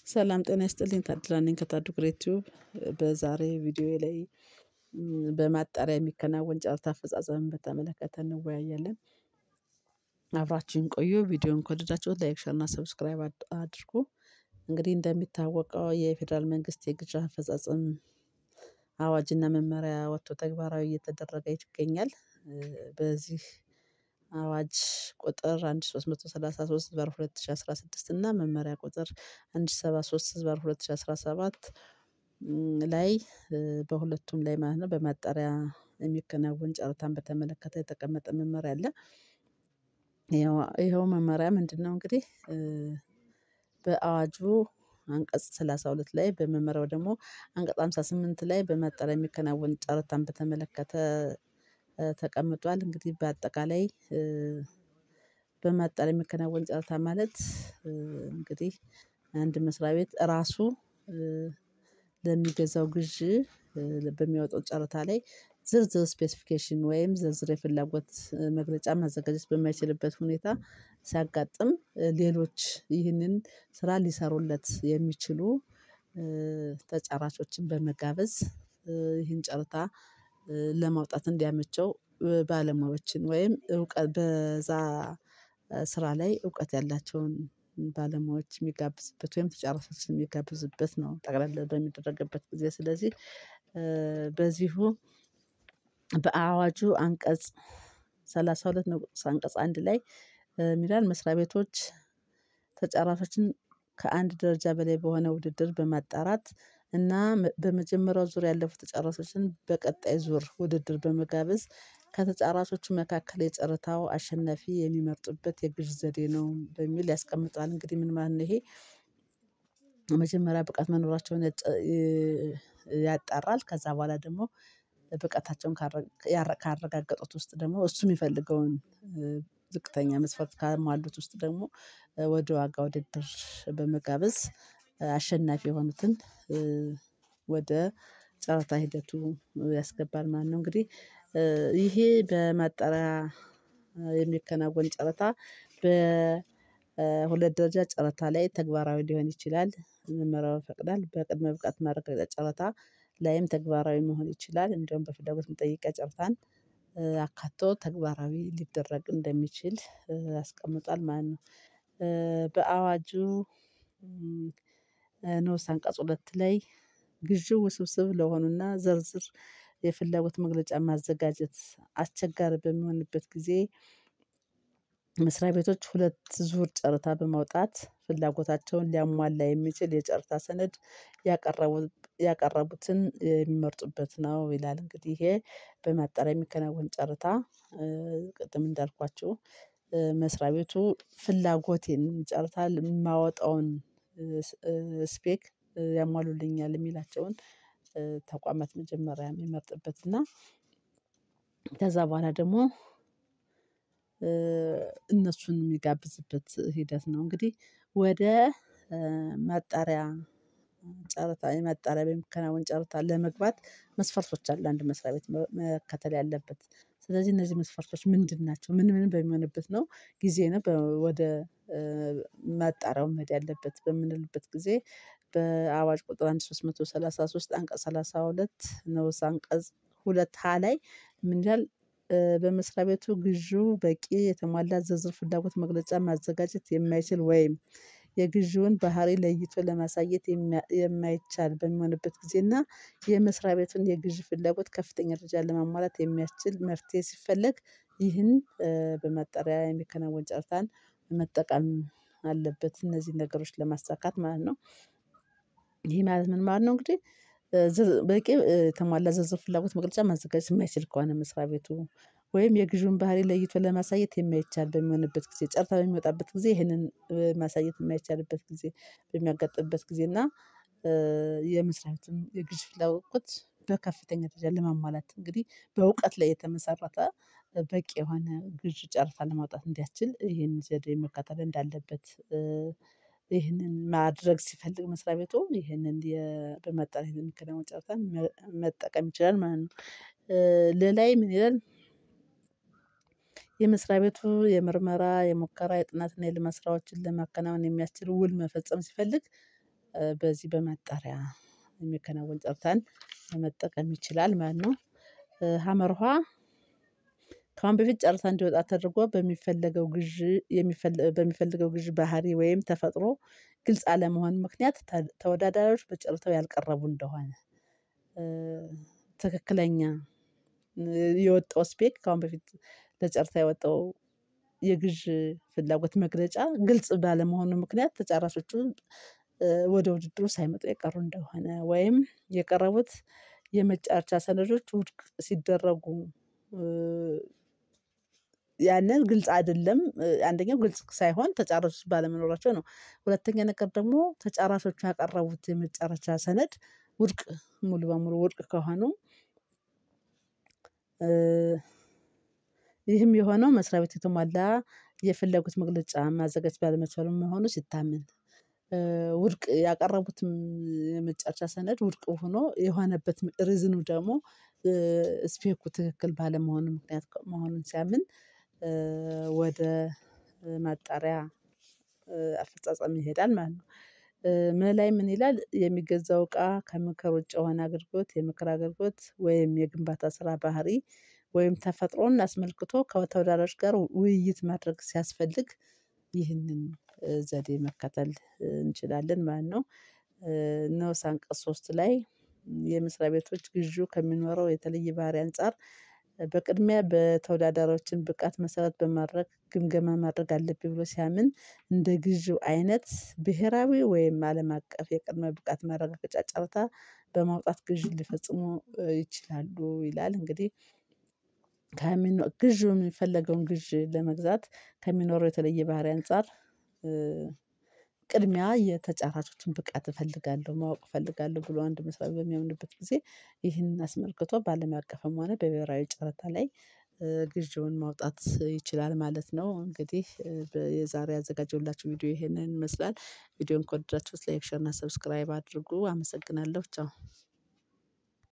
ሰላም ጤና ይስጥልኝ፣ ታድላ ነኝ ከታዱ ግሬት ቲዩብ። በዛሬ ቪዲዮ ላይ በማጣሪያ የሚከናወን ጨረታ አፈጻጸምን በተመለከተ እንወያያለን። አብራችሁን ቆዩ። ቪዲዮን ከወደዳችሁት like፣ share እና subscribe አድርጉ። እንግዲህ እንደሚታወቀው የፌዴራል መንግስት የግዢ አፈጻጸም አዋጅና መመሪያ ወጥቶ ተግባራዊ እየተደረገ ይገኛል። በዚህ አዋጅ ቁጥር 1333/2016 እና መመሪያ ቁጥር 173/2017 ላይ፣ በሁለቱም ላይ ማለት ነው፣ በማጣሪያ የሚከናወን ጨረታን በተመለከተ የተቀመጠ መመሪያ አለ። ይኸው መመሪያ ምንድነው? እንግዲህ በአዋጁ አንቀጽ 32 ላይ፣ በመመሪያው ደግሞ አንቀጽ 58 ላይ በማጣሪያ የሚከናወን ጨረታን በተመለከተ ተቀምጧል። እንግዲህ በአጠቃላይ በማጣሪያ የሚከናወን ጨረታ ማለት እንግዲህ አንድ መስሪያ ቤት ራሱ ለሚገዛው ግዢ በሚያወጣው ጨረታ ላይ ዝርዝር specification ወይም ዝርዝር የፍላጎት መግለጫ ማዘጋጀት በማይችልበት ሁኔታ ሲያጋጥም፣ ሌሎች ይህንን ስራ ሊሰሩለት የሚችሉ ተጫራቾችን በመጋበዝ ይህን ጨረታ ለማውጣት እንዲያመቸው ባለሙያዎችን ወይም እውቀት በዛ ስራ ላይ እውቀት ያላቸውን ባለሙያዎች የሚጋብዝበት ወይም ተጫራቾችን የሚጋብዝበት ነው ጠቅለል በሚደረግበት ጊዜ። ስለዚህ በዚሁ በአዋጁ አንቀጽ 32 ንዑስ አንቀጽ 1 ላይ ምን ይላል? መስሪያ ቤቶች ተጫራቾችን ከአንድ ደረጃ በላይ በሆነ ውድድር በማጣራት እና በመጀመሪያው ዙር ያለፉ ተጫራቾችን በቀጣይ ዙር ውድድር በመጋበዝ ከተጫራቾቹ መካከል የጨረታው አሸናፊ የሚመርጡበት የግዥ ዘዴ ነው በሚል ያስቀምጣል። እንግዲህ ምን ማለት ነው ይሄ? መጀመሪያ ብቃት መኖራቸውን ያጣራል። ከዛ በኋላ ደግሞ ብቃታቸውን ካረጋገጡት ውስጥ ደግሞ እሱ የሚፈልገውን ዝቅተኛ መስፈርት ካሟሉት ውስጥ ደግሞ ወደ ዋጋ ውድድር በመጋበዝ አሸናፊ የሆኑትን ወደ ጨረታ ሂደቱ ያስገባል ማለት ነው። እንግዲህ ይሄ በማጣሪያ የሚከናወን ጨረታ በሁለት ደረጃ ጨረታ ላይ ተግባራዊ ሊሆን ይችላል። መመሪያው ይፈቅዳል። በቅድመ ብቃት ማረጋገጫ ጨረታ ላይም ተግባራዊ መሆን ይችላል። እንደውም በፍላጎት መጠየቂያ ጨረታን አካቶ ተግባራዊ ሊደረግ እንደሚችል ያስቀምጣል ማለት ነው። በአዋጁ ንዑስ አንቀጽ 2 ላይ ግዢው ውስብስብ ለሆኑና ዝርዝር የፍላጎት መግለጫ ማዘጋጀት አስቸጋሪ በሚሆንበት ጊዜ መስሪያ ቤቶች ሁለት ዙር ጨረታ በማውጣት ፍላጎታቸውን ሊያሟላ የሚችል የጨረታ ሰነድ ያቀረቡትን የሚመርጡበት ነው ይላል። እንግዲህ ይሄ በማጣሪያ የሚከናወን ጨረታ ቅድም እንዳልኳችሁ መስሪያ ቤቱ ፍላጎቴን ጨረታ የማወጣውን spec ያሟሉልኛል የሚላቸውን ተቋማት መጀመሪያ የሚመርጥበት እና ከዛ በኋላ ደግሞ እነሱን የሚጋብዝበት ሂደት ነው። እንግዲህ ወደ ማጣሪያ ጨረታ፣ የማጣሪያ በሚከናወን ጨረታ ለመግባት መስፈርቶች አሉ አንድ መስሪያ ቤት መከተል ያለበት። ስለዚህ እነዚህ መስፈርቶች ምንድን ናቸው? ምን ምን በሚሆንበት ነው ጊዜ ነው ወደ ማጣሪያው መሄድ ያለበት በምንልበት ጊዜ፣ በአዋጅ ቁጥር 1333 አንቀጽ 32 ንዑስ አንቀጽ 2 ሀ ላይ ምን ይላል? በመስሪያ ቤቱ ግዢው በቂ የተሟላ ዝርዝር ፍላጎት መግለጫ ማዘጋጀት የማይችል ወይም የግዢውን ባህሪ ለይቶ ለማሳየት የማይቻል በሚሆንበት ጊዜና የመስሪያ ቤቱን የግዢ ፍላጎት ከፍተኛ ደረጃ ለማሟላት የሚያስችል መፍትሄ ሲፈለግ ይህን በማጣሪያ የሚከናወን ጨረታን መጠቀም አለበት፣ እነዚህን ነገሮች ለማሳካት ማለት ነው። ይሄ ማለት ምን ማለት ነው? እንግዲህ በቂ የተሟላ ዝርዝር ፍላጎት መግለጫ ማዘጋጀት የማይችል ከሆነ መስሪያ ቤቱ ወይም የግዢውን ባህሪ ለይቶ ለማሳየት የማይቻል በሚሆንበት ጊዜ፣ ጨረታ በሚወጣበት ጊዜ ይህንን ማሳየት የማይቻልበት ጊዜ በሚያጋጥምበት ጊዜ እና የመስሪያ ቤቱን የግዢ ፍላጎት በከፍተኛ ደረጃ ለማሟላት፣ እንግዲህ በእውቀት ላይ የተመሰረተ በቂ የሆነ ግዥ ጨረታ ለማውጣት እንዲያስችል ይህን ዘዴ መከተል እንዳለበት፣ ይህንን ማድረግ ሲፈልግ መስሪያ ቤቱ ይህንን በማጣራት የሚከናወን ጨረታ መጠቀም ይችላል ማለት ነው። ሌላይ ምን ይላል? የመስሪያ ቤቱ የምርመራ፣ የሙከራ፣ የጥናትና የልማት ስራዎችን ለማከናወን የሚያስችል ውል መፈጸም ሲፈልግ በዚህ በማጣሪያ የሚከናወን ጨረታን መጠቀም ይችላል ማለት ነው። ሀመርኋ ከአሁን በፊት ጨረታ እንዲወጣ ተደርጎ በሚፈለገው ግዥ በሚፈልገው ግዥ ባህሪ ወይም ተፈጥሮ ግልጽ አለመሆን ምክንያት ተወዳዳሪዎች በጨረታው ያልቀረቡ እንደሆነ፣ ትክክለኛ የወጣው spec ከአሁን በፊት ለጨረታ የወጣው የግዥ ፍላጎት መግለጫ ግልጽ ባለመሆኑ ምክንያት ተጫራቾቹ ወደ ውድድሩ ሳይመጡ የቀሩ እንደሆነ፣ ወይም የቀረቡት የመጫረቻ ሰነዶች ውድቅ ሲደረጉ ያንን ግልጽ አይደለም። አንደኛው ግልጽ ሳይሆን ተጫራቾች ባለመኖራቸው ነው። ሁለተኛ ነገር ደግሞ ተጫራቾቹ ያቀረቡት የመጫረቻ ሰነድ ውድቅ ሙሉ በሙሉ ውድቅ ከሆኑ፣ ይህም የሆነው መስሪያ ቤት የተሟላ የፍላጎት መግለጫ ማዘጋጀት ባለመቻሉ መሆኑ ሲታመን፣ ውድቅ ያቀረቡት የመጫረቻ ሰነድ ውድቅ ሆኖ የሆነበት reason ኑ ደግሞ spec ኩ ትክክል ባለመሆኑ ምክንያት መሆኑን ሲያምን ወደ ማጣሪያ አፈጻጸም ይሄዳል ማለት ነው። መ ላይ ምን ይላል? የሚገዛው እቃ ከምክር ውጭ የሆነ አገልግሎት፣ የምክር አገልግሎት ወይም የግንባታ ስራ ባህሪ ወይም ተፈጥሮን አስመልክቶ ከተወዳዳሪዎች ጋር ውይይት ማድረግ ሲያስፈልግ ይህንን ዘዴ መከተል እንችላለን ማለት ነው። ንዑስ አንቀጽ 3 ላይ የመስሪያ ቤቶች ግዢው ከሚኖረው የተለየ ባህሪ አንፃር በቅድሚያ በተወዳዳሪዎችን ብቃት መሰረት በማድረግ ግምገማ ማድረግ አለብኝ ብሎ ሲያምን እንደ ግዢው አይነት ብሄራዊ ወይም አለም አቀፍ የቅድመ ብቃት ማረጋገጫ ጨረታ በማውጣት ግዢ ሊፈጽሙ ይችላሉ ይላል። እንግዲህ ግዢው የሚፈለገውን ግዢ ለመግዛት ከሚኖረው የተለየ ባህሪ አንፃር ቅድሚያ የተጫራቾችን ብቃት እፈልጋለሁ፣ ማወቅ እፈልጋለሁ ብሎ አንድ መስሪያ ቤት በሚያምንበት ጊዜ ይህንን አስመልክቶ በአለም አቀፍም ሆነ በብሄራዊ ጨረታ ላይ ግዢውን ማውጣት ይችላል ማለት ነው። እንግዲህ የዛሬ ያዘጋጀሁላችሁ ቪዲዮ ይሄንን ይመስላል። ቪዲዮውን ከወደዳችሁት like፣ share እና subscribe አድርጉ። አመሰግናለሁ። ቻው።